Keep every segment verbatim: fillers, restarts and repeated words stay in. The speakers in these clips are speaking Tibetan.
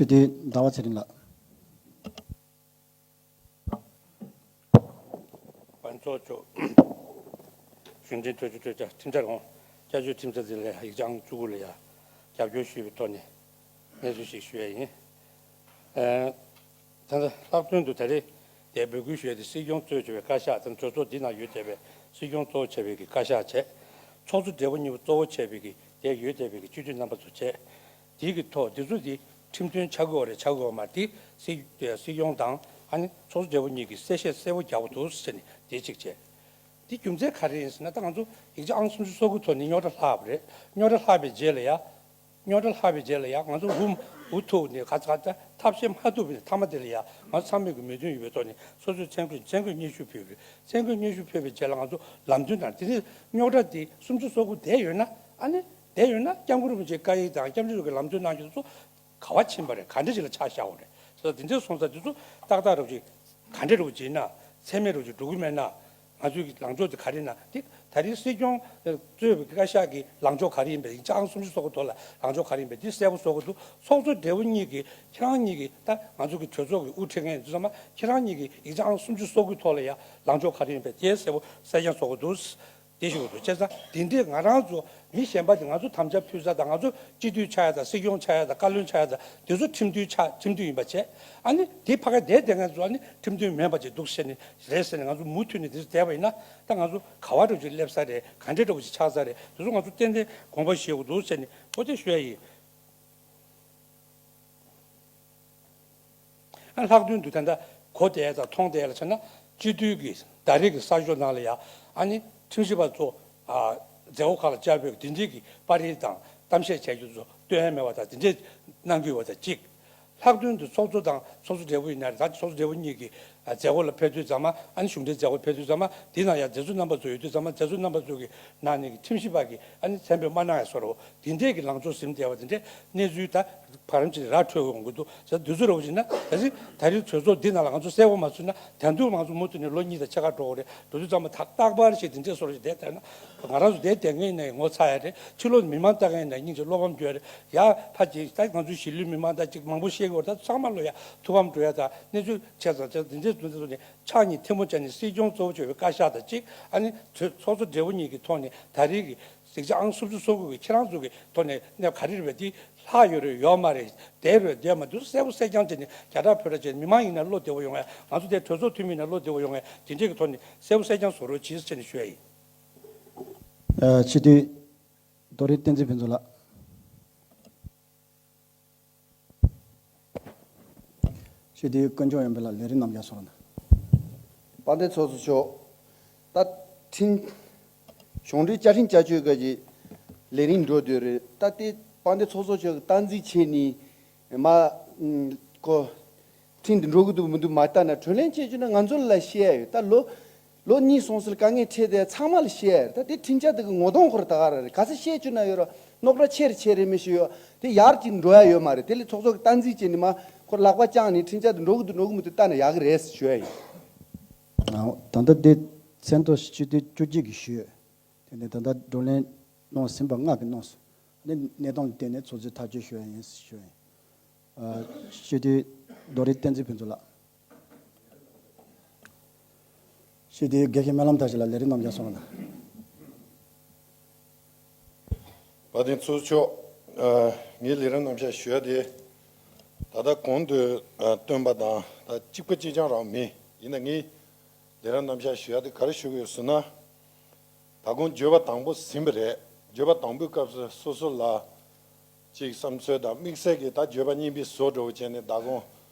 སྤྱི་འཐུས་ཟླ་བ་ཚེ་རིང་ལགས། དཔལ་ཚོགས་གཙོ། གཞུང་འབྲེལ་གྲོས་ཆོད་གྲོས་འཆར་ཁྲིམས་འཆར་འོང་བསྐྱར་བཅོས་ཁྲིམས་ས་འཛིན་ལས་ཡིག་ཆ་ཨང་བཅུ་དགུ་ལ་ཡ་རྒྱབ་སྐྱོར་ཞུས་པའི་ཐོག་ནས་གནས་ཚུལ་ཞིག་ཞུ་ཡ་ཡིན། ཨ། ད་ལྟ་ལྷག་དོན་དུ་ད་རེས་དེ་འབོད་སྐུལ་ཞུ་ཡ་དེ་སྲིད་སྐྱོང་གཙོས་བྱས་པའི་བཀའ་ཤག་དང་གྲོས་ཚོགས་འདི་ནང་ཡོད་བསྡད་པའི་སྲིད་སྐྱོང་གཙོ་བོ་བྱས་པའི་གི་བཀའ་ཤག་བྱས། ཚོགས་གཙོ་སྦྲེལ་པོ་གཉིས་པོ་གཙོ་བོ་བྱས་པའི་གི་དེ་ཡོད་བསྡད་པའི་གི་སྤྱི་འཐུས་རྣམ་པ་ཚོ་བྱས། དེའི་གི་ཐོག་འདི་ཚོ་དེ་ཁྲིམས་མཐུན་ཆགས་ཀྱི་ཡོད་རེད་ཆགས་ཀྱི་ཡོད་མ་རེད་དེ་སྲིད་སྲིད་སྐྱོང་དང་ཨ་ནི་ཚོགས་གཙོ་སྦྲེལ་པོ་གཉིས་ཀྱིས་གསལ་བཤད་གསལ་པོ་རྒྱག་དགོས་འདུག་ཟེར་ནས་དེ་གཅིག་བྱས། དེ་རྒྱུ་མཚན་ག་རེ་ཡིན་ཟེར་ན་ད་ང་ཚོ་ཡིག་ཆ་ཨང་སུམ་ཅུ་སོ་དགུ་ཐོག་ནས་རྙོག་དྲ་ལྷག་པ་རེད། རྙོག་དྲ་ལྷག་པའི་རྗེས་ལ་ཡ། རྙོག་དྲ་ལྷག་པའི་རྗེས་ལ་ཡ་ང་ཚོ་འུ་འུ་ཐུག་ནས་ག་ཚ་ག་ཚ་ཐབས་ཤེས་མ་ཐུབ་པའི་མཐའ་མ་དེ་ལ་ཡ་ང་ཚོ་ཚང་མས་ཀྱི་མོས་མཐུན་ཡོད་པའི་ཐོག་ནས་སོ་སོའི་མཚན་བཀོད་མཚན་བཀོད་སྙན་ཞུ་ཕུལ་བའི་མཚན་བཀོད་སྙན་ཞུ་ཕུལ་བའི་རྗེས་ལ་ང་ཚོ་ལམ་སྟོན་དང་དེ་ནས་རྙོག་དྲ་དེ་སུམ་ཅུ་སོ་དགུ་བསྡད་ཡོད་ན་ཨ་ནི་བསྡད་ཡོད་ན་སྐྱབས་མགོན་རིན་པོ་ཆེའི་བཀའ་ཡིག་དང་སྐྱབས་མགོན་རིན་པོ་ཆེས་ལམ་སྟོན་གནང་རྒྱུ་ཚོ་ག་བ་ཕྱིན་པ་རེད། ག་འདྲ་ཞིག་ལ་ཆ་བཞག་དགོས་རེད། ཟེར་དེ་འདྲའི་སོང་ཙང་དེ་ཚོ་ཏག་ཏག་རུ་ཅིག་ག་འདྲ་རུ་ཅིག་ཡིན་ན་ཚད་མེད་རུ་ཅིག་འགྲོ་གི་མེད་ན་ང་ཚོའི་ལངས་ཕྱོགས་དེ་ག་རེ་ཡིན་ན་དེ་ད་རེས་སྲིད་སྐྱོང་གཙོས་པའི་བཀའ་ཤག་གི་ལངས་ཕྱོགས་ག་རེ་ཡིན་པས་ཡིག་ཆ་ཨང་སུམ་ཅུ་སོ་དགུ་ཐོག་ལ་ལངས་ཕྱོགས་ག་རེ་ཡིན་པས་དེ་གསལ་པོ་བཟོ་དགོས་འདུག་ཚོགས་གཙོ་སྦྲེལ་པོ་གཉིས་ཀྱིས་ཁྱེད་རང་གཉིས་ཀྱིས་ད་ང་ཚོ་གི་གྲོས་ཚོགས་ཀྱི་དབུ་ཁྲིད་མཁན་ཚོ་ཚང་མ་ཁྱེད་རང་གཉིས་ཀྱིས་ཡིག་ཆ་ཨང་སུམ་ཅུ་སོ་དགུ་ཐོག་ལ་ཡང་ལངས་ཕྱོགས་ག་རེ་ཡིན་པས་དེ་གསལ་པོ་གསལ་རྐྱང་བཟོ་དགོས་འདུག་དེ་ཞིག་འདུག་བྱས་ཙང་དེ་འདྲས་ང་རང་ཚོ་མི་གཞན་པ་དེ་ང་ཚོ་དམ་བཅའ་ཕུལ་ས་དང་ང་ཚོ་སྤྱི་འཐུས་ཆགས་ཡ་དང་སྲིད་སྐྱོང་ཆགས་ཡ་དང་བཀའ་བློན་ཆགས་ཡ་དང་དེ་ཚོ་ཁྲིམས་མཐུན་ཆགས་ཁྲིམས་མཐུན་ཡིན་པ་བྱས། ཨ་ནི་དེ་ཕ་ག་བསྡད་བསྡད་མཁན་ཚོ་ཨ་ནི་ཁྲིམས་མཐུན་མིན་པ་ཅིག་འདུག་ཟེར་ནས་རེད་ཟེར་ནས་ང་ཚོ་མུ་མཐུད་ནས་དེ་ཚོ་བསྡད་པ་ཡིན་ན་ད་ང་ཚོ་ག་བ་འདྲ་བོ་ཅིག་སླེབས་ས་རེད། ག་འདྲ་འདྲ་བོ་ཅིག་ཆགས་ས་རེད། དེ་ཚོ་ང་ཚོ་ཏན་ཏན་དགོངས་པ་བཞེས་དགོས་འདུག་ཟེར་ནས་འོ་དེ་ཞུ་ཡ་ཡིན། ཨ་ལྷག་དོན་དུ་ད་ལྟ་གོ་བསྡད་དང་མཐོང་བསྡད་ལ་བྱས་ན་སྤྱི་འཐུས་ཀྱི་ཟླ་རེ་གི་གསར་ཤོག་ནང་ལ་ཡང་ཨ་ནི་ཁྲིམས་ཞིབ་པ་ཚོ་ཨ་མཛད་སྒོ་ཁག་ལ་བཅར་བའི་དེ་འདྲའི་གི་པར་རིས་དང་གཏམ་བཤད་བྱ་རྒྱུ་ཚོ་སྟོན་ཡ་མེད་པ་དང་དེ་འདྲའི་གནང་གི་ཡོད་པ་དང་གཅིག་ལྷག་དོན་དུ་ཚོགས་གཙོ་དང་ཚོགས་གཙོ་སྦྲེལ་པོ་ཡིན་ན་རེད། ད་ཚོགས་གཙོ་སྦྲེལ་པོ་གཉིས་ཀྱི་ཨ་མཛད་སྒོ་ལ་ཕེབས་དུས་ཙམ་པ་ཨ་ནི་གཞུང་འབྲེལ་མཛད་སྒོ་ཕེབས་དུས་ཙམ་པ་དེ་ནང་ཡང་མཛད་གཙོ་རྣམ་པ་ཚོ་ཡོད་དུས་ཙམ་པ་མཛད་གཙོ་རྣམ་པ་ཚོ་གི་ནང་ནས་ཁྲིམས་ཞིབ་པ་གིས་ཨ་ནི་མཚན་འབོད་མ་གནང་ཡ་བཟོ་འདྲ་བོ་དེ་འདྲས་ཀྱི་ལངས་ཕྱོགས་ཟིན་བསྡད་པ་དེ་འདྲས་གནས་ཚུལ་ད། བར་རིམ་ཅིག་ར་འཕྲོད་འོང་གི་འདུག་ཟེར་དུས་ཚོད་རོབ་ཅིག་ན་ད་ཅི་ད་རེས་གྲོས་ཚོགས་འདི་ནང་ལ་ང་ཚོ་གསལ་པོ་མ་ཚུད་ན་ད་དུང་ང་ཚོ་མུ་མཐུད་ནས་ལོ་གཉིས་དང་ཕྱེད་ཀ་འགྲོ་གི་རེད། འགྲོ་དུས་ཙམ་པ་ད་རྟག་པར་ཞིག་དེ་འདྲས་བཟོ་འདྲ་ཞིག་བསྡད་བསྡད་ན་ང་རང་ཚོ་བསྡད་བསྡད་མཁན་ཡིན་ན་ངོ་ཚ་ཡ་རེད། ཕྱི་ལོགས་མི་མང་ལྟ་མཁན་ཡིན་ན་སྙིང་རྗེ་བློ་ཕམ་རྒྱུ་ཡ་རེད། ཡ་ཕ་ཅིག་ད་ང་ཚོའི་གཞིས་ལུས་མི་མང་ད་ཅིག་མང་པོ་བཤད་ཀྱི་ཡོད་རེད། ད་ཚང་མ་ལོ་ཡ་ཐུགས་ཕམ་འགྲོ་ཡ་ད་གནས་ཚུལ་ཆེ་ཙང་ཆེ་འདི་འདྲས་འདུག་འདི་འདུག་ནས་ཕྱག་གཉིས་ཐལ་མོ་སྦྱར་ནས་སྲིད་སྐྱོང་གཙོ་བོ་བྱས་པའི་བཀའ་ཤག་དང་གཅིག་ཨ་ནི་ཚོགས་གཙོ་སྦྲེལ་པོ་གཉིས་ཀྱི་ཐོག་ནས་ད་རེས་ཀྱི་ཡིག་ཆ་ཨང་སུམ་ཅུ་སོ་དགུ་གི་ཁྱེད་རང་ཚོ་གི་ཐོག་ནས་གནས་ག་རེ་རེད་པས། འདི་ལྷག་ཡོད་རེད་ཡོད་མ་རེད། བསྡད་རེད་བསྡད་མ་འདུག་གསལ་པོ་གསལ་རྐྱང་བྱས་ནས་རྒྱ་གྲགས་བོད་གྲགས་བྱས་ནས་མི་མང་ཡིན་ན་བློ་བདེ་བོ་ཡོང་ཡ། ང་ཚོ་དེ་གྲོས་ཚོགས་འཐུས་མི་ཡིན་ན་བློ་བདེ་བོ་ཡོང་ཡ། དེ་འདྲས་ཀྱི་ཐོག་ནས་གསལ་པོ་གསལ་རྐྱང་བཟོ་རོགས་གྱིས་ཟེར་ནས་ཞུ་ཡ་ཡིན། ཨ། སྤྱི་འཐུས་རྡོ་རིང་བསྟན་འཛིན་ཕུན་ཚོགས་ལགས། སྤྱི་འཐུས་དཀོན་མཆོག་ཡོན་ཕུན་ལགས། ལས་རིམ་རྣམ་གཞག་སོང་ན། དཔལ་ལྡན་ཚོགས་གཙོ་མཆོག་ད་ཁྲིམས། གཞུང་འབྲེལ་བཅའ་ཁྲིམས་བསྐྱར་བཅོས་སྐབས་ཀྱི་ལས་རིམ་འགྲོ་སྡོད་རེད། ད་ལྟའི་དཔལ་ལྡན་ཚོགས་གཙོ་མཆོག་གིས་སྟངས་འཛིན་བྱས་ནས་མ་ཨུམ་ཁོ་ཁྲིམས་འདི་འགྲོ་གི་འདུག་མི་འདུག་མ་ལྟ་ན་གྲོས་གླེང་བྱེད་རྒྱུ་ན་ང་ཚོ་ལ་བཤད་ཡ་ཡོད། ད་ལོ་ལོ་གཉིས་སོང་ཟེར་དཀའ་ངལ་འཕྲད་དེ་ཚང་མ་ལ་བཤད་ཡ་རེད། ད་དེ་ཁྲིམས་འཆར་དེ་གི་ངོ་གདོང་ཁོ་ར་ད་ག་ར་རེད། ག་ས་བཤད་རྒྱུ་ན་ཡོད་ར་རྙོག་དྲ་ཆེ་རེ་ཆེ་རེ་མི་ཤེས་ཡོད། དེ་ཡར་ཅིག་འགྲོ་ཡ་ཡོད་མ་རེད། དེ་ལས་ཚོགས་གཙོ་གི་སྟངས་འཛིན་བྱས་ནས་མ་ཁོ་ལག་པ་བརྐྱངས་ནས་ཁྲིམས་འཆར་དེ་འགྲོ་གི་འདུག་འགྲོ་གི་མི་འདུག་ལྟ་ན་ཡག་གི་རེད་ཞུ་ཡ་ཡིན། ཨ། ད་ལྟ་དེ་མཚན་ཐོ་སྤྱི་འཐུས་བཅུ་གཅིག་གིས་ཞུས། དེ་ནས་ད་ལྟ་བགྲོ་གླེང་གནང་ཟིན་པ་ལྔ་གིས་གནང་སོང་། ཨ་ནི་གནས་སྟངས་ལ་བལྟས་ནས་ཚོད་རྩིས་ཐག་གཅོད་ཞུ་ཡ་ཡིན་ཞུ་ཡ་ཡིན། ཨ། སྤྱི་འཐུས་རྡོ་རིང་བསྟན་འཛིན་ཕུན་ཚོགས་ལགས། སྤྱི་འཐུས་དགེ་བཤེས་སྨོན་ལམ་མཐར་ཕྱིན་ལགས། ལས་རིམ་རྣམ་གཞག་སོང་ན། དཔལ་ལྡན་ཚོགས་གཙོ་མཆོག་ཨ། ངའི་ལས་རིམ་རྣམ་གཞག་ཞུ་ཡ་དེ་ད་ལྟ་གོང་དུ་ཨ། བཏོན་པ་དང་ད་གཅིག་པ་གཅིག་རྐྱང་རང་མིན། ཡིན་ན་ངའི་ལས་རིམ་རྣམ་གཞག་ཞུ་ཡ་དེ་ག་རེ་ཞུ་གི་ཡོད་ཟེར་ན། ད་དགོང་བརྗོད་པ་དང་པོ་ཟིན་པ་རེད། བརྗོད་པ་དང་པོའི་སྐབས་སུ་སོ་སོ་ལ་ཅིག་བསམ་ཚུལ་དང་དམིགས་བསལ་གྱི་ད་བརྗོད་པ་གཉིས་པའི་བཟོ་འདྲ་བོ་བྱས་ནས་ད་དགོང་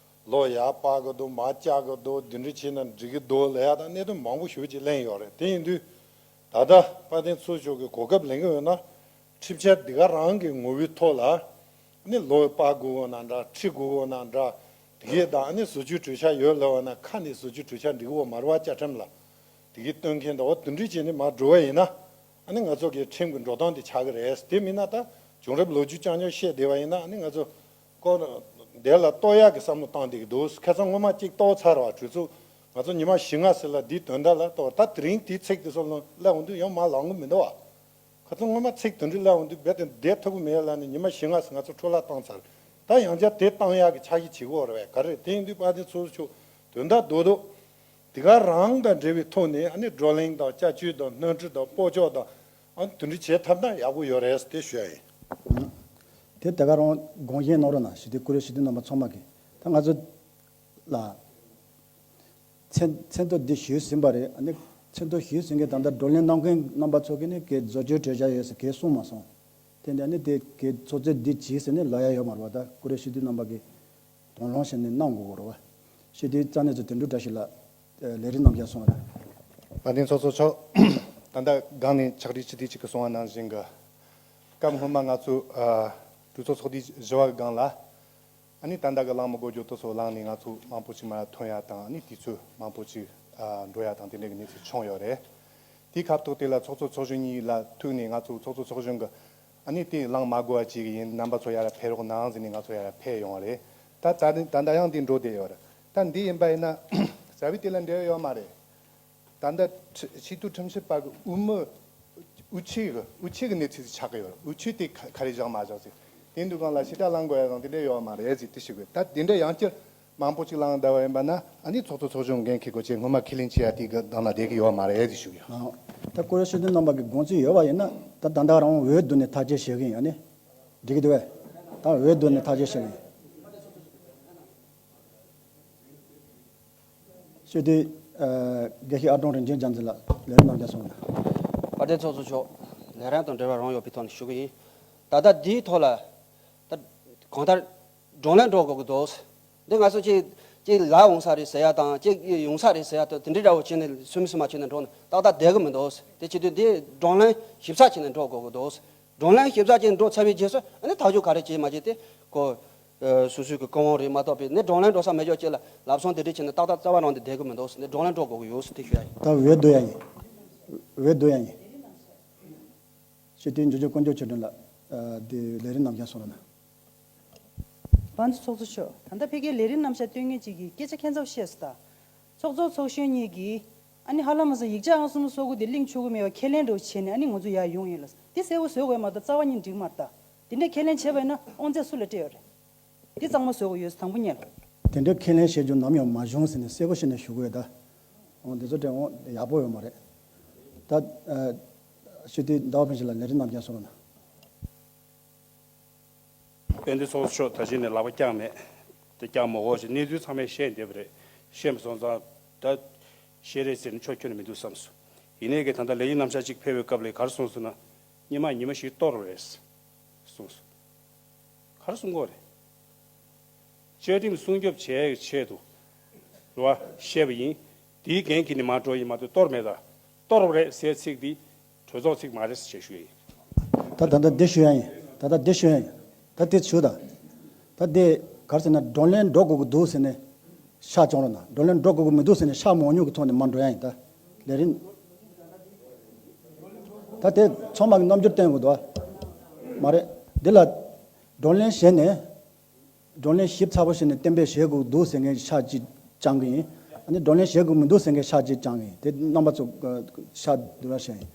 ལོ་ཡར་སྤར་གི་འདུག་མར་བཀྱག་གི་འདུག་འདི་འདྲ་བྱས་ན་འགྲིག་གི་འདུག་ལབ་ཡ་དང་གནད་དོན་མང་པོ་ཞེ་པོ་ཅིག་གླེང་ཡོད་རེད། དེ་ཡིན་དུས་ད་ལྟ་དཔལ་ལྡན་ཚོགས་གཙོ་མཆོག་གིས་གོ་སྐབས་ལེན་གི་ཡོད་ན་ཁྲིམས་འཆར་འདི་ག་རང་གི་ངོ་བོའི་ཐོག་ལ་ནི་ལོ་སྤར་དགོས་གོ་ན་འདྲ་ཁྲི་དགོས་གོ་ན་འདྲ་དེ་གས་དང་ནི་བཟོ་བཅོས་གྲོས་འཆར་ཡོད་ལབ་པ་ན་ཁ་ནས་བཟོ་བཅོས་གྲོས་འཆར་འགྲིག་གི་ཡོད་མ་རེད་བ། བཅའ་ཁྲིམས་ལ། དེ་གི་སྟོན་མཁན་དང་འོ་དེ་འདྲ་བྱས་ནས་མར་འགྲོ་བ་ཡིན་ན་ཨ་ནི་ང་ཚོ་གི་ཁྲིམས་ཀྱི་འགྲོ་སྟངས་དེ་ཆགས་ཀྱི་རེད། དེ་མིན་ན་ད་བྱུང་རབས་ལོ་རྒྱུས་རྐྱང་རྐྱང་བཤད་བསྡད་པ་ཡིན་ན་ཨ་ནི་ང་ཚོ་ཀོ་དེ་ལ་གཏོར་ཡག་གི་བསམ་བློ་བཏང་བསྡད་ཀྱི་འདུག་ཁ་སང་སྔོན་མ་གཅིག་གཏོར་ཚར་བ་གྲོས་ཚོགས་ང་ཚོ་ཉི་མ་བཞི་ལྔ་ཟིན་ལ་འདིའི་དོན་དག་ལ་གཏོར། ད་དེ་རིང་དེའི་ཚིག་དེ་ཚོ་སླེབས་འོང་དུས་ཡང་མར་ལངས་གི་མི་འདུག་བ། ཁ་སང་སྔོན་མ་ཚིག་དེ་འདྲ་སླེབས་འོང་དུས་རྦད་དེ་བསྡད་ཐུབ་ཀྱི་མེད་ལབ་ནས་ཉི་མ་བཞི་ལྔ་ཟིན་ང་ཚོ་འཕྲོ་བརླག་བཏང་ཚར། ད་ཡང་བསྐྱར་དེ་བཏང་ཡག་གི་ཕྱག་བཞེས་བྱེད་དགོས་རེད་བས། ག་རེ་དེ་ཡིན་དུས་དཔལ་ལྡན་ཚོགས་གཙོ་མཆོག་དོན་དག་རྡོག་རྡོག་དེ་ག་རང་དང་འབྲེལ་བའི་ཐོག་ནས་ཨ་ནི་བགྲོ་གླེང་དང་བཅའ་བཅོས་དང་སྣོན་འཕྲི་དང་སྤོ་སྐྱོག་དང་ཨ་ནི་དེ་འདྲ་བྱེད་ཐུབ་ན་ཡག་པོ་ཡོད་རེད་དེ་ཞུ་ཡ་ཡིན། དེ་དེ་ག་རང་དགོངས་བཞེས་གནང་རོགས་གནང་། ཞི་བདེ་བཀུར་འོས་ཞི་བདེ་རྣམ་པ་ཚང་མ་གིས་ད་ང་ཚོ་ལ། མཚན་མཚན་ཐོ་འདི་ཞུས་ཟིན་པ་རེད། ཨ་ནི་མཚན་ཐོ་ཞུས་ཟིན་མཁན་ད་ལྟ་བགྲོ་གླེང་གནང་མཁན་རྣམ་པ་ཚོ་གིས་ནི་གའི་བཟོ་བཅོས་སྤྲོད་བྱ་ཡོད་ཟེར་གའི་གསུངས་མ་སོང་། དེ་འདྲ་ནི་དེ་གའི་ཚོགས་གཙོས་འདི་བྱས་ཟེར་ནས་ལབ་ཡ་ཡོད་མ་རེད་པ། ད་བཀུར་འོས་ཞི་བདེ་རྣམ་པ་གིས་དོགས་སློང་བྱས་ནས་གནང་དགོས་ཀྱི་རེད་པ། ཞི་བདེའི་རྩ་གནད་ཚོ་དེ་འདྲ་འདྲ་ཞིག་ལ་ལས་རིམ་རྣམས་ཀྱང་སོང་རེད། དཔལ་ལྡན་ཚོགས་གཙོ་མཆོག་ད་ལྟ་སྒང་ནས་ཕྱག་བྲིས་སྤྱི་འཐུས་གཅིག་གིས་གསུངས་པ་ནང་བཞིན་གྱི་སྐབས་སྔོན་མ་ང་ཚོ་ཨ་གྲོས་ཚོགས་ཚོགས་དུས་བཞི་པ་གི་སྒང་ལ། ཨ་ནི་ད་ལྟ་གི་གླེང་མོལ་འགོ་བརྗོད་དེ་ཚོ་བླངས་ནས་ང་ཚོ་མང་པོ་ཅིག་མར་ཐོན་ཡ་དང་ཨ་ནི་དུས་ཚོད་མང་པོ་ཅིག་ཨ་འགྲོ་ཡ་དང་དེ་འདྲའི་གི་གནས་ཚུལ་བྱུང་ཡོད་རེད། དེའི་ཁ་ཐོག་དེ་ལ་ཚོགས་གཙོ་ཚོགས་གཞོན་གཉིས་ལ་ཐུག་ནས་ང་ཚོ་ཚོགས་གཙོ་ཚོགས་གཞོན་གི་ཨ་ནི་དེ་གླེང་མ་དགོས་པ་བྱེད་གི་ཡིན། རྣམ་པ་ཚོ་ཡར་ཕེབས་རོགས་གནང་ཟེར་ནས་ང་ཚོ་ཡར་ཕེབས་ཡོང་བ་རེད། ད་ད་ད་ལྟ་ཡང་དེ་འགྲོ་བསྡད་ཡོད་རེད། ད་འདི་ཡིན་པ་ཡིན་ན་རྩ་བའི་དེ་ལ་འབྲེལ་བ་ཡོད་མ་རེད། ད་ལྟ་ཁྲི་ཆེས་མཐོའི་ཁྲིམས་ཞིབ་པ་གི་དབུ་མི་དབུ་ཆེ་གི་དབུ་ཆེ་གི་གནས་ཚུལ་ཆགས་ཀྱི་ཡོད་རེད། དབུ་ཆེ་དེ་ག་ག་རེ་བཞག་མ་བཞག་ཟེར་དེ་འདུག་གང་ལ་ཕྱི་དྲགས་གླེང་དགོས་ཡ་དང་དེ་འདྲ་ཡོད་མ་རེད་ཟེར་དེ་ཞིག་རེད། ད་དེ་འདྲ་ཡང་བསྐྱར་མང་པོ་ཅིག་གླེང་བསྡད་པ་ཡིན་པ་ན་ཨ་ནི་ཚོགས་གཙོ་ཚོགས་གཞོན་འགན་འཁྱེར་དགོས་ཆེད་སྔོན་མ་ཁས་ལེན་བྱེད་ཡ་དེ་གི་གདམ་ལ་བསྡད་ཀྱི་ཡོད་མ་རེད་ཟེར་ཞུ་གི་ཡོད། ཨ། ད་བཀུར་འོས་ཞི་བདེ་རྣམ་པ་གི་དགོངས་ཚུལ་ཡོད་པ་ཡིན་ན་ད་ད་ལྟ་རང་འོས་བསྡུ་ནས་ཐག་གཅོད་བྱེད་གི་ཡིན། ཨ་ནི་འགྲིག་གི་འདུག་བས། ད་འོས་བསྡུ་ནས་ཐག་གཅོད་བྱེད་གི་ཡིན། ཞུ་དེ། ཨ། དགེ་བཤེས་ཨ་ཀྲོང་རིན་ཆེན་རྒྱལ་མཚན་ལགས་ལས་རིམ་རྣམས་ཀྱང་གསུངས་གནང་། དཔལ་ལྡན་ཚོགས་གཙོ་མཆོག་ལས་རིམ་དང་འབྲེལ་བ་རང་ཡོད་པའི་ཐོག་ནས་ཞུ་གི་ཡིན། ད་ལྟ་འདིའི་ཐོག་ལ། ད་གང་ལྟར་བགྲོ་གླེང་འགྲོ་དགོས་ཀྱི་འདུག་འདི་ང་ཚོ་གཅིག་གཅིག་ལ་འོང་ས་རེད་ཟེར་ཡ་དང་གཅིག་ཡོང་ས་རེད་ཟེར་ཡ་དང་དེ་འདྲའི་འདྲ་བོ་བྱས་ནས་སུན་སུན་མ་བྱས་ནས་འགྲོ་ན་ཏག་ཏག་བསྡད་ཀྱི་མི་འདུག་དེ་བྱེད་དུས་འདི་བགྲོ་གླེང་ཞིབ་ཚགས་བྱས་ནས་འགྲོ་དགོས་ཀྱི་འདུག་བགྲོ་གླེང་ཞིབ་ཚགས་ཅིག་འགྲོ་ཚར་བའི་རྗེས་སུ་ཨ་ནི་ཐག་གཅོད་ག་རེ་བྱེད་མ་བྱེད་དེ་ཁོ། ཨ། སོ་སོའི་གི་ཀུན་སློང་རེད་མ་གཏོགས་པའི་ནི་བགྲོ་གླེང་འགྲོ་ས་མེད་ཅོག་ཅིག་ལ་ལབ་སོང་དེ་འདྲ་བྱས་ནས་ཏག་ཏག་རྩ་བ་རང་དེ་བསྡད་གི་མི་འདུག་ནི་བགྲོ་གླེང་འགྲོ་དགོས་གི་ཡོད་ཟེར་དེ་ཞུ་ཡ་ཡིན། ད་འོས་བསྡུ་ཡ་ཡིན། འོས་བསྡུ་ཡ་ཡིན། སྤྱི་འཐུས་འཇུ་ཆེན་དཀོན་མཆོག་ཆོས་སྒྲོན་ལགས། ཨ། དེ་ལས་རིམ་རྣམས་ཀྱང་གསུང་རོགས་གནང་། དཔལ་ལྡན་ཚོགས་གཙོ་མཆོག་ད་ལྟ་ཕ་གིའི་ལས་རིམ་རྣམ་གཞག་སྟོན་མཁན་ཅིག་གིས་སྐད་ཆ་ཁྱད་མཚར་བཤད་སོང་ད། ཚོགས་གཙོ་ཚོགས་གཞོན་གཉིས་ཀྱིས་ཨ་ནི་ཧ་ལམ་སོང་ཡིག་ཆ་ཨང་གསུམ་སོ་དགུ་དེ་གླེང་ཆོག་གི་མེད་པ་ཁས་ལེན་འདྲ་བོ་བྱས་ནས་ཨ་ནི་ང་ཚོ་ཡར་ཡོང་ཡིན་ལ། དེ་གསལ་པོ་བཟོ་དགོས་མ་གཏོགས་རྩ་བ་ཉིད་འགྲིག་མ་རེད་ད། དེ་འདྲ་ཁས་ལེན་བྱས་པ་ཡིན་ན་དབང་ཚད་སུ་ལ་སྤྲད་ཡོད་རེད། དེ་གཙང་མ་བཟོ་དགོས་ཡོད་དང་པོ་ཉིད་ལ། དེ་འདྲ་ཁས་ལེན་བྱེད་རྒྱུ་ནམ་ཡང་མ་བྱུང་ཟེར་ནས་གསལ་པོ་བྱས་ནས་ཞུ་དགོས་ད། འོང་དེ་ཚོ་དྲན་འོང་ཡག་པོ་ཡོད་མ་རེད། ད། ཨ། སྤྱི་འཐུས་ཟླ་བ་ཕུན་ཚོགས་ལགས་ལས་རིམ་རྣམས་ཀྱང་གསུང་རོགས་གནང་། དཔལ་ལྡན་ཚོགས་གཙོ་མཆོག་ད་གཞི་ནས་ལག་པ་བརྐྱངས་མེད། དེ་བརྐྱངས་མ་དགོས་ཞེས་གནས་ཚུལ་ཚང་མས་བཤད་བསྡད་པ་རེད། བཤད་མ་སོང་ཙང་ད་བཤད་རེད་ཟེར་ནས་ཆོག་ཁྱོན་ནས་མི་འདུག་བསམ་སོང་། ཡིན་ནའི་གི་ད་ལྟ་ལས་ཡུན་རྣམ་གཞག་ཅིག་ཕེབས་པའི་སྐབས་ལ་ག་རེ་གསུངས་སོང་ན། སྔོན་མ་ཉི་མ་བཞི་གཏོར་རེད་གསུངས་སོང་། ག་རེ་གསུང་གི་ཡོད་རེད། བཅའ་ཁྲིམས་སྲུང་སྐྱོབ་བྱེད་ཡག་གི་ཆེད་དུ་རེད་བ་བཤད་པ་ཡིན། དེའི་འགན་འཁྱེར་ནས་མར་འགྲོ་ཡིན་མ་གཏོགས་གཏོར་མེད་ད། གཏོར་བ་རེད་ཟེར་ཚིག་འདི་གྲོས་ཚོགས་ཚིག་མ་རེད་ཟེར་ཞུ་ཡ་ཡིན། ད་ད་ལྟ་འདི་ཞུ་ཡ་ཡིན། ད་ལྟ་འདི་ཞུ་ཡ་ཡིན། ད་དེ་ཞུ་ད། ད་དེ་ག་རེ་ཟེར་ན་བགྲོ་གླེང་འགྲོ་དགོས་ཀྱི་འདུག་ཟེར་ནས་ཤག་བཅོ་རོགས་གནང་། བགྲོ་གླེང་འགྲོ་དགོས་ཀྱི་མི་འདུག་ཟེར་ནས་ཤག་མང་ཉུང་གི་ཐོག་ནས་མར་འགྲོ་ཡ་ཡིན་ད། ལས་རིམ། ད་དེ་ཚང་མ་གི་རྣམ་འགྱུར་བསྟན་དགོས་འདུག་ཨ། མ་རེད། འདི་ལ་བགྲོ་གླེང་བྱས་ནས། བགྲོ་གླེང་ཞིབ་ཚགས་པོ་བྱས་ནས་གཏན་འབེབས་བྱེད་དགོས་འདུག་ཟེར་མཁན་ཤག་གཅིག་བཅང་གི་ཡིན། ཨ་ནི་བགྲོ་གླེང་བྱེད་དགོས་མི་འདུག་ཟེར་མཁན་ཤག་གཅིག་བཅང་གི་ཡིན། དེ་རྣམ་པ་ཚོ་ཤག་བསྡུ་ར་བྱས་ཡིན།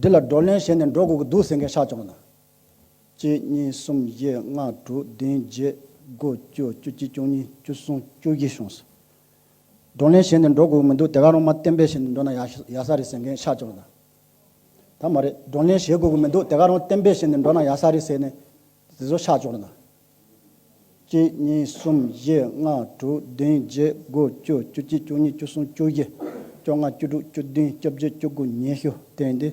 འདི་ལ་བགྲོ་གླེང་བྱས་ནས་འགྲོ་དགོས་ཀྱི་འདུག་ཟེར་མཁན་ཤག་བཅོ་ན། གཅིག་གཉིས་གསུམ་བཞི་ལྔ་དྲུག་བདུན་བརྒྱད་དགུ་བཅུ་བཅུ་གཅིག་བཅུ་གཉིས་བཅུ་གསུམ་བཅུ་བཞི་བྱུང་སོང་། བགྲོ་གླེང་བྱས་ནས་འགྲོ་དགོས་ཀྱི་མི་འདུག་དེ་ག་རང་མར་གཏན་འབེབས་བྱས་ནས་འགྲོ་ན་ཡག་ཡག་ས་རེད་ཟེར་མཁན་ཤག་བཅོ་ན། ད་མ་རེད། བགྲོ་གླེང་བྱེད་དགོས་ཀྱི་མི་འདུག་དེ་ག་རང་གཏན་འབེབས་བྱས་ནས་འགྲོ་ན་ཡག་ས་རེད་ཟེར་ནས་དེ་ཚོ་ཤག་བཅོ་ན། གཅིག་གཉིས་གསུམ་བཞི་ལྔ་དྲུག་བདུན་བརྒྱད་དགུ་བཅུ་བཅུ་གཅིག་བཅུ་གཉིས་བཅུ་གསུམ་བཅུ་བཞི་བཅོ་ལྔ་བཅུ་དྲུག་བཅུ་བདུན་བཅོ་བརྒྱད་བཅུ་དགུ་ཉི་ཤུ་བསྟན་ཏེ་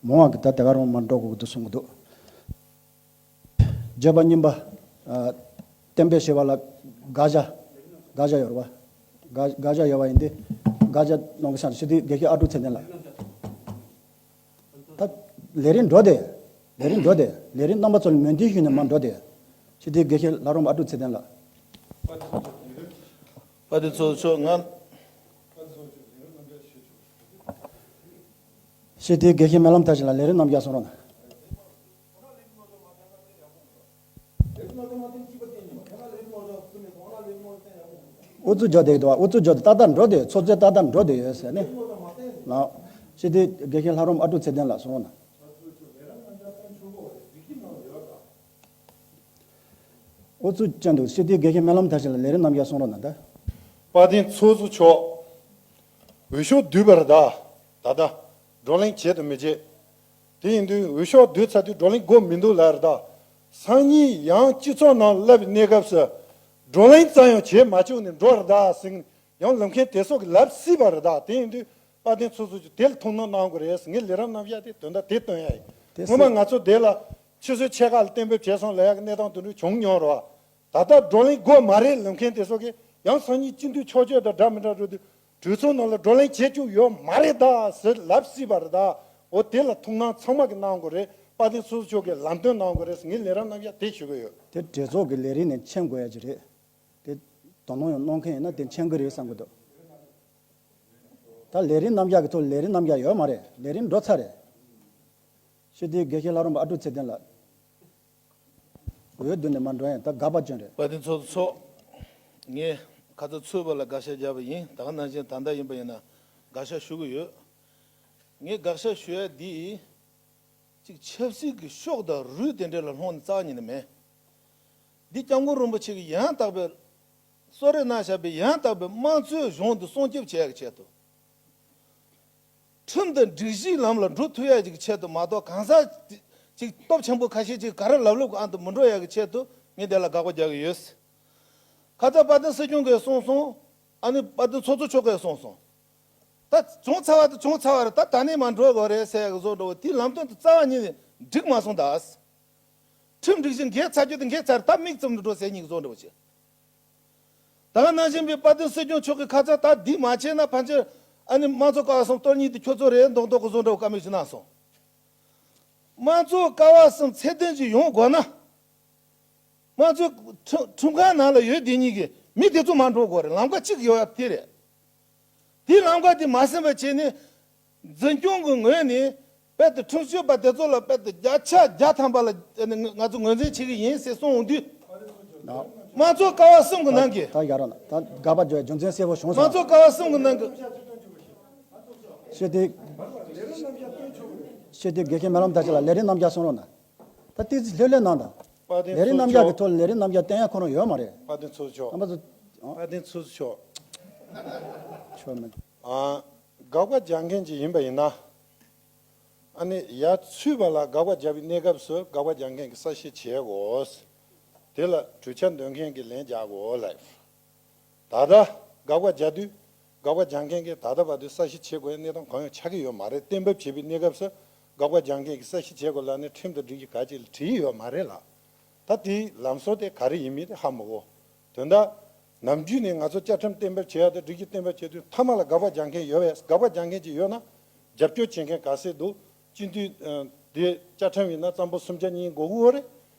མང་བ་གི་ད་དེ་ག་རང་མར་འགྲོ་དགོས་ཀྱི་འདུག་གསུང་གི་འདུག་བརྗོད་པ་གཉིས་པ། ཨ། གཏན་འབེབས་བྱེད་པ་ལ་དགག་བྱ། དགག་བྱ་ཡོད་རེད་པ། དགག་དགག་བྱ་ཡོད་པ་ཡིན་ཏེ། དགག་བྱ་གནང་གི་ཤག་ཞུ་དེ་དགེ་བཤེས་ཨ་ཀྲུག་ཚེ་བརྟན་ལགས། ད་ལས་རིམ་འགྲོ་དེ། ལས་རིམ་འགྲོ་དེ། ལས་རིམ་རྣམ་པ་ཚོ་ལ་མོས་མཐུན་ཞུས་ནས་མར་འགྲོ་དེ། ཞུ་དེ་དགེ་བཤེས་ལྷ་རམས་ཨ་ཀྲུག་ཚེ་བརྟན་ལགས། དཔལ་ལྡན་ཚོགས་གཙོ་མཆོག་ང་། ཞུ་དེ་དགེ་བཤེས་སྨོན་ལམ་མཐར་ཕྱིན་ལགས་ལས་རིམ་རྣམས་ཀྱང་གསུང་རོགས་གནང་། ཨུ་ཚུགས་རྒྱག་བསྡད་ཀྱི་འདུག་ཨུ་ཚུགས་རྒྱག་བསྡད་ཏག་ཏག་འགྲོ་བསྡད་ཚོགས་གཙོས་ཏག་ཏག་འགྲོ་བསྡད་ཡོད་ཟེར་ནས། ལགས། ཞུ་དེ་དགེ་བཤེས་ལྷ་རམས་ཨ་ཀྲུག་ཚེ་བརྟན་ལགས་གསུང་རོགས་གནང་། ཨུ་ཚུགས་ཅན་འདུག་སྤྱི་འཐུས་དགེ་བཤེས་སྨོན་ལམ་མཐར་ཕྱིན་ལགས་ལས་རིམ་རྣམ་གཞག་གསུང་རོགས་གནང་ད། དཔལ་ལྡན་ཚོགས་གཙོ་མཆོག་འོས་ཤོག་བསྡུས་པ་རེད་ད། ད་ལྟ་བགྲོ་གླེང་བྱེད་དང་མི་བྱེད། དེ་ཡིན་དུས་འོས་ཤོག་བསྡུས་ཚར་དུས་བགྲོ་གླེང་དགོས་མི་འདུག་ལབ་རེད་ད། སང་ཉིན་ཡང་སྤྱི་ཚོགས་ནང་སླེབས་པའི་གནས་སྐབས་སུ་བགྲོ་གླེང་ཙམ་ཡང་བྱེད་མ་བཅུག་ནས་འགྲོ་རེད་ད་ཟེར། ཡང་ལབ་མཁན་དེ་ཚོ་གིས་ལབ་སྲིད་པ་རེད་ད། དེ་ཡིན་དུས་དཔལ་ལྡན་ཚོགས་གཙོ་མཆོག་དེ་ལ་ཐུགས་སྣང་གནང་དགོས་རེད། ངས་ལས་རིམ་རྣམ་གཞག་དེ་དོན་དག་དེ་སྟོན་ཡ་ཡིན། དེ་སྔོན་མ་སྲིད། ང་ཚོ་དེ་ལ་ཆུ་ཚོད་ཕྱེད་ཀ་ལ་གཏན་འབེབས་བྱས་སོང་ལབ་ཡ་གི་གནས་སྟངས་དེ་འདྲ་བྱུང་མྱོང་རེད་བ། ད་ལྟ་བགྲོ་གླེང་དགོས་མ་རེད་ལབ་མཁན་དེ་ཚོ་གིས་ཡང་སང་ཉིན་སྤྱི་འཐུས་ཕྱོགས་གཅིག་དང་འདྲ་མི་འདྲ་འགྲོ་དུས་གྲོས་ཚོགས་ནང་ལ་བགྲོ་གླེང་བྱེད་བཅུག་ཡོད་མ་རེད་ད་ཟེར་ལབ་སྲིད་པ་རེད་ད། འོ་དེ་ལ་ཐུགས་སྣང་ཚང་མ་གིས་གནང་དགོས་རེད། དཔལ་ལྡན་ཚོགས་གཙོ་མཆོག་གིས་ལམ་སྟོན་གནང་དགོས་རེད་ཟེར་ངས་ལས་རིམ་རྣམ་གཞག་དེ་ཞུ་གི་ཡོད། དེ་གྲོས་ཚོགས་ཀྱི་ལས་རིམ་ནས་མཁྱེན་དགོས་ཡ་ཅིག་རེད། དེ་དོ་སྣང་ཡང་གནང་མཁན་ཡིན་ན་དེ་མཁྱེན་གི་རེད་བསམ་གི་འདུག་ད་ལས་རིམ་རྣམ་གཞག་གི་ཐོག་ལས་རིམ་རྣམ་གཞག་ཡོད་མ་རེད། ལས་རིམ་འགྲོ་ཚར་རེད། སྤྱི་འཐུས་དགེ་བཤེས་ལྷ་རམས་པ་ཨ་ཀྲུག་ཚེ་བརྟན་ལགས། འོས་བསྡུ་ནས་མར་འགྲོ་ཡ་ད་དགག་པ་བྱུང་རེད། དཔལ་ལྡན་ཚོགས་གཙོ། ངས་ཁ་ཚ་ཚུད་པ་ལ་དགག་བྱ་བརྒྱབ་པ་ཡིན། ད་ག་ནང་བཞིན་ད་ལྟ་ཡིན་པ་ཡིན་ན་དགག་བྱ་ཞུ་གི་ཡོད། ངས་དགག་བྱ་ཞུ་ཡ་འདི། གཅིག་ཆབ་སྲིད་ཀྱི་ཤོག་དང་རུས་དེ་འདྲ་ལ་ལྷུང་ནས་རྩ་བ་ཉིད་ནས་མེད། འདི་སྐྱབས་མགོན་རིན་པོ་ཆེ་གིས་ཡང་དག་པའི་གསོལ་རས་གནང་བཞག་པའི་ཡང་དག་པའི་དམངས་གཙོའི་གཞུང་འདི་སྲུང་སྐྱོབ་བྱེད་ཡག་གི་ཆེད་དུ། ཁྲིམས་དང་སྒྲིག་གཞིའི་ལམ་ལ་འགྲོ་ཐུབ་ཡག་ཅིག་གི་ཆེད་དུ་མ་གཏོགས། གང་ཟག་ཅིག་སྟོབས་ཆེན་པོ་ཁ་ཤས་ཅིག་ག་རེ་ལབ་ལབ་གི་ཨང་དུ་མི་འགྲོ་ཡག་གི་ཆེད་དུ་ངས་དེ་ལ་དགག་པ་རྒྱག་གི་ཡོད། ཁ་ཚ་དཔལ་ལྡན་སྲིད་སྐྱོང་གིས་གསུངས་སོང་། ཨ་ནི་དཔལ་ལྡན་ཚོགས་གཙོ་མཆོག་གིས་གསུངས་སོང་། ད་བྱུང་ཚར་བ་དེ་བྱུང་ཚར་བ་རེད། ད་ད་ནས་མར་འགྲོ་དགོས་རེད་ཟེར་ཡག་གི་བཟོ་འདྲ་བོ་དེའི་ལམ་སྟོན་དེ་རྩ་བ་ཉིད་ནས་འགྲིག་མ་སོང་ད། ཁྲིམས་སྒྲིག་གཞི་འགལ་ཚར་རྒྱུ་དེ་འགལ་ཚར། ད་མིག་བཙུམ་ནས་འགྲོ་ཟེར་ཉིད་ཀྱི་བཟོ་འདྲ་བོ་བྱེད། ད་ག་ནང་བཞིན་པའི་དཔལ་ལྡན་སྲིད་སྐྱོང་མཆོག་གིས་ཁ་ཚ་ད་འདི་མ་བྱས་ན་ཕན་ཆད་ཨ་ནི་དམངས་གཙོ་ཀ་བ་གསུམ་གཏོར་ཉིད་དེ་ཁྱོད་ཚོ་རེད་མདོག་མདོག་གི་བཟོ་འདྲ་བོ་བཀའ་མོལ་ཞིག་གནང་སོང་། དམངས་གཙོ་ཀ་བ་གསུམ་ཚད་ལྡན་ཅིག་ཡོང་དགོས་ན། དམངས་གཙོའི་ཁྲིམས་ཁྲིམས་ཁང་ནང་ལ་ཡོད་དེ་ཉིད་ཀྱི་མི་དེ་ཚོ་མར་འགྲོ་དགོས་རེད། ལམ་ཁ་གཅིག་ཡོད་ཡ་དེ་རེད། དེའི་ལམ་ཁ་དེ་མ་ཟིན་པ་བྱས་ནས། འཛིན་སྐྱོང་གི་ངོས་ནས་དཔལ་དུ་ཁྲིམས་ཞིབ་པ་དེ་ཚོ་ལ་དཔལ་དུ་བརྒྱ་ཆ་བརྒྱ་ཐམ་པ་ལ་ང་ཚོ་ངོས་འཛིན་བྱེད་ཀྱི་ཡིན་ཟེར་གསུངས་འོང་དུས། དམངས་གཙོ་ཀ་བ་གསུམ་གྱི་ནང་གི་ད་ཡ་རང་ད་དགག་པ་བརྗོད་རྒྱུ་མཚན་གསལ་པོ་བྱུང་སོང་། དམངས་གཙོ་ཀ་བ་གསུམ་གྱི་ནང་གི་སྤྱི་འཐུས། སྤྱི་འཐུས་དགེ་བཤེས་སྨོན་ལམ་མཐར་ཕྱིན་ལགས་ལས་རིམ་རྣམ་གཞག་གསུང་རོགས་གནང་། ད་ཏིག་ཙི་ལྷོད་ལྷོད་གནང་དང་། དཔལ་ལྡན་ལས་རིམ་རྣམ་གཞག་གི་ཚོགས་ཐོག་ལ་ལས་རིམ་རྣམ་གཞག་བསྟན་ཡ་ཁོ་རང་ཡོད་མ་རེད། དཔལ་ལྡན་ཚོགས་གཙོ་མཆོག་རྣམ་པ་ཚོ། དཔལ་ལྡན་ཚོགས་གཙོ་མཆོག་ཆོག་མེད། ཨ། དགག་པ་རྒྱག་མཁན་ཅིག་ཡིན་པ་ཡིན་ན། ཨ་ནི་ཡར་ཚུད་པ་ལ་དགག་པ་རྒྱག་པའི་གནས་སྐབས་སུ་དགག་པ་རྒྱག་མཁན་གྱིས་གསལ་བཤད་བྱེད་དགོས། དེ་ལ་གྲོས་འཆར་འདོན་མཁན་གྱིས་ལན་རྒྱག་དགོས་ལབ། ད་ལྟ་དགག་པ་རྒྱག་དུས་དགག་པ་རྒྱག་མཁན་གྱིས་ད་ལྟ་བར་དུ་གསལ་བཤད་བྱེད་དགོས་ཡ་གནས་སྟངས་གང་ཡང་ཆགས་ཀྱི་ཡོད་མ་རེད། གཏན་འབེབས་བྱས་པའི་གནས་སྐབས་སུ་དགག་པ་རྒྱག་མཁན་གྱིས་གསལ་བཤད་བྱེད་དགོས་ལབ་ནས་ཁྲིམས་དང་སྒྲིག་གཞི་ག་ཅིག་ལ་བྲིས་ཡོད་མ་རེད་ལ། ད་དེའི་ལམ་སྲོལ་དེ་ག་རེ་ཡིན་མིན་དེ་ཧ་མ་གོ། དོན་དག་ནམ་རྒྱུན་ནས་ང་ཚོ་བཅའ་ཁྲིམས་གཏན་འབེབས་བྱེད་ཡ་དང་སྒྲིག་གཞི་གཏན་འབེབས་བྱེད་དུས་མཐའ་མ་ལ་དགག་པ་རྒྱག་མཁན་ཡོད་པས། དགག་པ་རྒྱག་མཁན་ཅིག་ཡོད་ན་རྒྱབ་སྐྱོར་བྱེད་མཁན་ག་ཚད་འདུག་སྤྱི་འཐུས་དེ་བཅའ་ཁྲིམས་ཡིན་ན་རྩ་འབོར་སུམ་ཆ་གཉིས་དགོས་ཀྱི་ཡོད་རེད།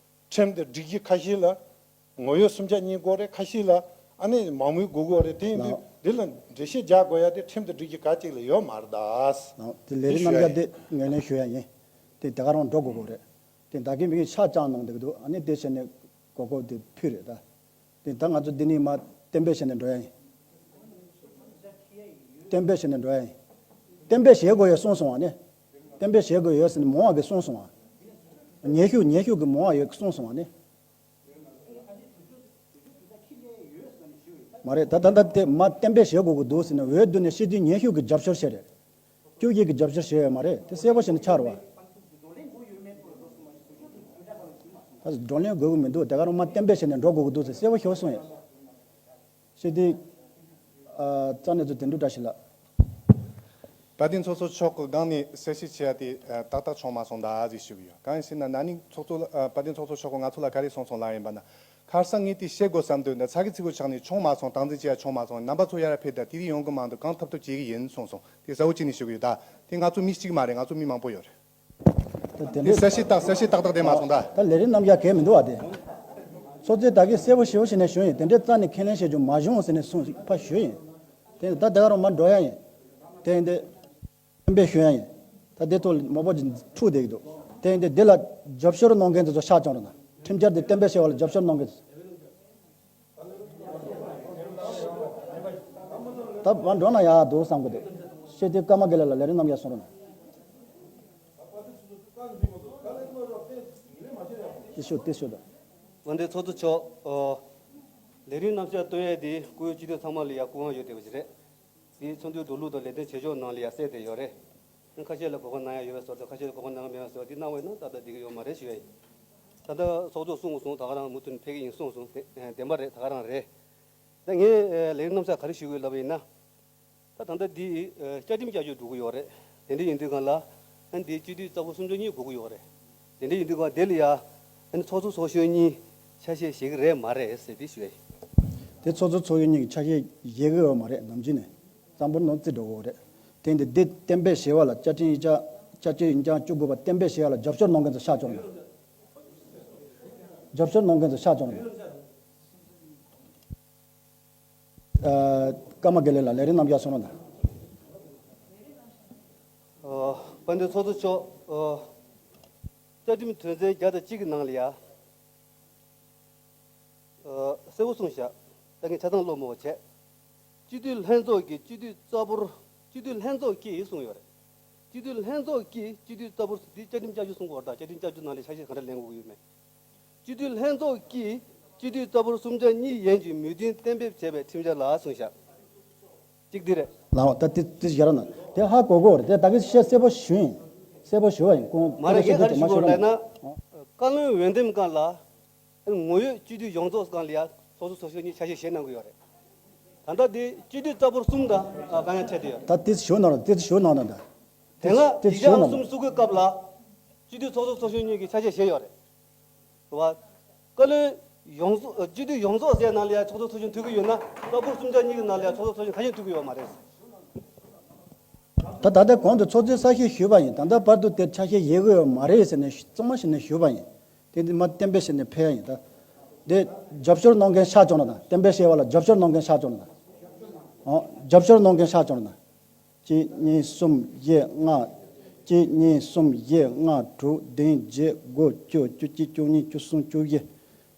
ཁྲིམས་དང་སྒྲིག་གཞི་ཁ་ཤས་ལ་ངོ་ཡོད་སུམ་ཆ་གཉིས་དགོས་རེད། ཁ་ཤས་ལ་ཨ་ནི་མང་མོས་དགོས་ཀྱི་ཡོད་རེད། དེ་ཡིན་དུས་ལགས། འདི་ལ་འགྲེལ་བཤད་རྒྱག་དགོས་ཡ་དེ་ཁྲིམས་དང་སྒྲིག་གཞི་ག་ཅིག་ལ་ཡོད་མ་རེད་ད། ལགས། དེ་ལས་རིམ་རྣམ་གཞག་དེ་ངོས་ལེན་ཞུ་ཡ་ཡིན། དེ་ད་ག་རང་འགྲོ་དགོས་ཀྱི་རེད། དེ་ད་གིན་མི་གིས་ཆ་བཅངས་གནང་བསྡད་ཀྱི་འདུག་ཨ་ནི་དེ་བྱས་ནས་གོ་སྐབས་དེ་ཕུལ་རེད་ད། དེ་ད་ང་ཚོ་འདི་ནས་མར་གཏན་འབེབས་བྱས་ནས་འགྲོ་ཡ་ཡིན། གཏན་འབེབས་བྱས་ནས་འགྲོ་ཡ་ཡིན། གཏན་འབེབས་བྱེད་དགོས་ཡོད་གསུངས་སོང་བ་ནི། གཏན་འབེབས་བྱེད་དགོས་ཡོད་ཟེར་ནས་མང་བ་གིས་གསུངས་སོང་བ། ཉེ་ཤོས་ཉེ་ཤོས་ཀྱིས་མང་བ་ཡོད་གསུངས་སོང་བ་ནི། མ་རེད། ད་ད་ལྟ་དེ་མར་གཏན་འབེབས་བྱེད་དགོས་ཀྱི་འདུག་ཟེར་ནས་འོས་བསྡུ་ནས་སྤྱི་འཐུས་ཉེ་ཤོས་ཀྱིས་རྒྱབ་སྐྱོར་བྱས་རེད། བཅུ་གཅིག་གིས་རྒྱབ་སྐྱོར་བྱས་ཡོད་མ་རེད། དེ་གསལ་པོ་བྱས་ནས་ཆགས་རེད་བ། ད་བགྲོ་གླེང་དགོས་ཀྱི་མི་འདུག་དེ་ག་རང་མར་གཏན་འབེབས་བྱས་ནས་འགྲོ་དགོས་ཀྱི་འདུག་ཟེར་གསལ་པོ་ཞེ་པོ་གསུངས་ཡོད། སྤྱི་འཐུས། ཨ། རྩ་གནས་ཚོ་དོན་གྲུབ་བཀྲ་ཤིས་ལགས། དཔལ་ལྡན་ཚོགས་གཙོ་མཆོག་གི་སྒང་ནས་གསལ་བཤད་བྱས་ཏེ་ཏག་ཏག་བྱུང་མ་སོང་ད་ཟེར་ཞུ་གི་ཡོད། གང་ཡིན་ཟེར་ན་ན་ནིང་ཚོགས་གཙོ་ལ་ཨ། དཔལ་ལྡན་ཚོགས་གཙོ་མཆོག་གིས་ང་ཚོ་ལ་ག་རེ་གསུངས་སོང་ལབ་ཡིན་པ་ན། ཁ་སང་ངས་དེ་བཤད་དགོས་བསམ་འདུག་ན་ཚ་གི་ཚིག་གུ་ཆགས་ནས་བྱུང་མ་སོང་། སྟངས་འཛིན་བྱས་ཡ་བྱུང་མ་སོང་། རྣམ་པ་ཚོ་ཡར་ཕེབས་དང་དེ་རིང་ཡོང་གི་མ་འདུག་གང་ཐུབ་ཐུབ་བྱེད་ཀྱི་ཡིན་གསུངས་སོང་། དེ་གསལ་པོ་བྱས་ནས་ཞུ་གི་ཡོད་ད། དེ་ང་ཚོ་མི་གཅིག་མ་རེད། ང་ཚོ་མི་མང་པོ་ཡོད་རེད། ད་དེ་འདྲའི་གསལ་བཤད་ཏག་གསལ་བཤད་ཏག་ཏག་དེ་མ་སོང་ད། ད་ལས་རིམ་རྣམ་གཞག་གལ་མི་འདུག་བ་དེ། ཚོགས་གཙོས་ད་གིན་གསལ་པོ་ཞེ་པོ་བྱས་ནས་ཞུས་ཡིན། དེ་འདྲའི་རྩ་ནས་ཁས་ལེན་བྱེད་རྒྱུ་མ་བྱུང་ཟེར་ནས་གསུངས་ཕར་ཞུས་ཡིན། དེ་ད་དེ་ག་རང་མར་འགྲོ་ཡ་ཡིན། དེ་ཡིན་དེ། གཏན་འབེབས་ཞུ་ཡ་ཡིན། ད་དེ་ཐོག་མང་པོ་ཅིག་འཁྲུག་བསྡད་ཀྱི་འདུག་དེ་ཡིན་དེ་འདི་ལ་རྒྱབ་སྐྱོར་གནང་མཁན་དེ་ཚོ་ཤ་བཅངས་རོགས་གནང་། ཁྲིམས་འཆར་དེ་གཏན་འབེབས་བྱས་པ་ལ་རྒྱབ་སྐྱོར་གནང་མཁན་དེ་ཚོ། ད་བར་འགྲོ་ན་ཡག་འདུག་བསམ་གི་འདུག་སྤྱི་འཐུས་ཀརྨ་དགེ་ལེགས་ལགས་ལས་རིམ་རྣམ་གཞག་གསུང་རོགས་གནང་། དེ་ཤོད་དེ་ཤོད་ད། དཔལ་ལྡན་ཚོགས་གཙོ་མཆོག་ཨོ། ལས་རིམ་རྣམ་གཞག་སྟོན་ཡས་དེ་སྐུ་ཡོད་སྤྱི་འཐུས་ཚང་མ་ལ་ཡང་སྐུ་དབང་ཡོད་བསྡད་པ་ཞིག་རེད། དེ་ཚོགས་འདུའི་འགྲོ་ལུགས་དང་ལས་དོན་བྱེད་ཕྱོགས་ནང་ལ་ཡང་གསལ་བསྡད་ཡོད་རེད། ཁ་ཤས་ལ་གོ་སྐབས་གནང་ཡ་ཡོད་པའི་བཟོ་དང་ཁ་ཤས་ལ་གོ་སྐབས་གནང་ཡ་མེད་པའི་བཟོ་དེ་གནང་བས་ན་ཏག་ཏག་འགྲིག་གི་ཡོད་མ་རེད་ཞུ་ཡ་ཡིན། ད་ལྟ་ཚོགས་གཙོ་གསུངས་སོང་། ད་ག་རང་མུ་མཐུད་ནས་ཕེབས་ཀྱི་ཡིན་གསུངས་སོང་། དེ་བདེན་པ་རེད། ད་ག་རང་རེད། ད་ངས་ལས་རིམ་རྣམ་གཞག་ག་རེ་ཞུ་དགོས་ལབ་པ་ཡིན་ན། ད་ད་ལྟ་འདི་བཅའ་ཁྲིམས་བསྐྱར་བཅོས་འགྲོ་གི་ཡོད་རེད། དེ་འདྲ་ཡིན་དུས་སྒང་ལ་ཨ་འདི་སྤྱི་འཐུས་རྩ་འབོར་སུམ་ཅུ་གཉིས་དགོས་ཀྱི་ཡོད་རེད། དེ་འདྲ་ཡིན་དུས་སྒང་དེ་ལ་ཡ་ཨ་ནི་ཚོགས་གཙོ་ཚོགས་གཞོན་གཉིས་ཆ་ཤས་བཞེས་ཀྱི་རེད་མ་རེད་ཟེར་དེ་ཞུ་ཡ་ཡིན། དེ་ཚོགས་གཙོ་ཚོགས་གཞོན་གཉིས་ཀྱི་ཆ་ཤས་བཞེས་ཀྱི་ཡོད་མ་རེད། ནམ་རྒྱུན་ནས་རྩ་འབོར་ནང་བརྩི་འགྲོ་གི་ཡོད་རེད། དེ་འདི་འདི་གཏན་འབེབས་བྱས་པ་ལ་བཅའ་ཁྲིམས་ཡིག་ཆ་བཅའ་ཁྲིམས་ཡིག་ཆ་བཅུ་དགུ་པ་གཏན་འབེབས་བྱས་པ་ལ་རྒྱབ་སྐྱོར་གནང་མཁན་ཚོ་ཤག་བཅོ་ན། རྒྱབ་སྐྱོར་གནང་མཁན་ཚོ་ཤག་བཅོ་ན། ཨ། ཀརྨ་དགེ་ལེགས་ལགས་ལས་རིམ་རྣམ་གཞག་གསུང་རོགས་གནང་། ཨ། དཔལ་ལྡན་ཚོགས་གཙོ་མཆོག་ཨ། བཅའ་ཁྲིམས་དོན་ཚན་བརྒྱ་དང་གཅིག་གི་ནང་ལ་ཡ། ཨ། གསལ་པོ་གསུངས་བཞག་ད་ངས་ཆ་ཚང་ཀློག་མོ་བྱས། སྤྱི་འཐུས་ལྷན་ཚོགས་ཀྱིས་སྤྱི་འཐུས་རྩ་འབོར། སྤྱི་འཐུས་ལྷན་ཚོགས་ཀྱིས་གསུངས་ཡོད་རེད། སྤྱི་འཐུས་ལྷན་ཚོགས་ཀྱིས་སྤྱི་འཐུས་རྩ་འབོར་འདི་བཅའ་ཁྲིམས་བསྐྱར་བཅོས་གསུང་གི་ཡོད་རེད། ད་བཅའ་ཁྲིམས་བསྐྱར་བཅོས་ནང་ལ་ཆ་ཤས་ག་འདྲ་ལེན་དགོས་ཀྱི་ཡོད་མེད། སྤྱི་འཐུས་ལྷན་ཚོགས་ཀྱིས་སྤྱི་འཐུས་རྩ་འབོར་སུམ་ཆ་གཉིས་ཡན་གྱི་མོས་མཐུན་གཏན་འབེབས་བྱས་པའི་ཁྲིམས་འཆར་ལ་གསུངས་བཞག་གཅིག་འདི་རེད། ལའོ། ད་དེ་དེ་ཞར་ན་དེ་ཧ་གོ་གོ་རེད། དེ་ད་གི་བཤད་གསལ་པོ་ཞུ་ཡིན། གསལ་པོ་ཞུ་བ་ཡིན། ཁོང་མ་རེད། ངས་ག་རེ་ཞུ་དགོས་ལབ་ན། བཀའ་བློན་འོས་འདེམས་སྒང་ལ་ངོ་ཡོད་སྤྱི་འཐུས་ཡོངས་རྫོགས་སྒང་ལ་ཡ་ཚོགས་གཙོ་ཚོགས་གཞོན་གཉིས་ཆ་ཤས་བཞེས་གནང་གི་ཡོད་རེད། ད་ལྟ་དེ་སྤྱི་འཐུས་རྩ་འབོར་གསུམ་དང་གང་ཡང་ཆད་དེ་ཡོད་རེད། ད་དེ་ཞུ་གནང་རོགས། དེ་ཞུ་གནང་རོགས་ད། དེ་སྔ་དེ་ཡིག་ཞུ་གནང་ཆ་གསུམ་བཙུགས་པའི་སྐབས་ལ་སྤྱི་འཐུས་ཚོགས་གཙོ་ཚོགས་གཞོན་གཉིས་ཀྱིས་ཆ་ཤས་བཞེས་ཡོད་རེད། རེད་བ། བཀའ་བློན་ཡོངས་རྫོགས་སྤྱི་འཐུས་ཡོངས་རྫོགས་ཟེར་ནང་ལ་ཡ་ཚོགས་གཙོ་ཚོགས་གཞོན་ཐུག་གི་ཡོད་ན་རྩ་འབོར་སུམ་ཆ་གཉིས་ཀྱི་ནང་ལ་ཡ་ཚོགས་གཙོ་ཚོགས་གཞོན་ག་ཤས་ཐུག་གི་ཡོད་མ་རེད། ད་ད་ལྟ་གོང་དུ་ཚོགས་གཙོས་གསལ་བཤད་ཞུས་པ་ཡིན། ད་ལྟ་བར་དུ་དེ་ཆ་ཤས་བཞེས་གི་ཡོད་མ་རེད་ཟེར་ནས་གཙང་མ་བྱས་ནས་ཞུས་པ་ཡིན། དེ་འདི་མ་གཏན་འབེབས་བྱས་ནས་ཕེབས་ཡ་ཡིན་ད། དེ་རྒྱབ་སྐྱོར་གནང་མཁན་ཤག་བཅོ་ན་དང་། གཏན་འབེབས་བྱས་པ་ལ་རྒྱབ་སྐྱོར་གནང་མཁན་ཤག་བཅོ་ན་དང་། ཨོ། རྒྱབ་སྐྱོར་གནང་མཁན་ཤག་བཅོ་ན་དང་། གཅིག་གཉིས་གསུམ་བཞི་ལྔ། གཅིག་གཉིས་གསུམ་བཞི་ལྔ་དྲུག་བདུན་བརྒྱད་དགུ་བཅུ་བཅུ་གཅིག་བཅུ་གཉིས་བཅུ་གསུམ་བཅུ་བཞི།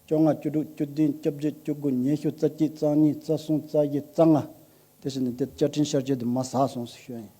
བཅོ་ལྔ། བཅུ་དྲུག། བཅུ་བདུན། བཅོ་བརྒྱད། བཅུ་དགུ། ཉི་ཤུ། རྩ་གཅིག། རྩ་གཉིས། རྩ་གསུམ། རྩ་བཞི། རྩ་ལྔ། དེ་བཞིན་དེ་བཅའ་ཁྲིམས་བསྐྱར་བཅོས་དེ་མ་ཟག་སོང་ཟེར་ཞུ་ཡ་ཡིན།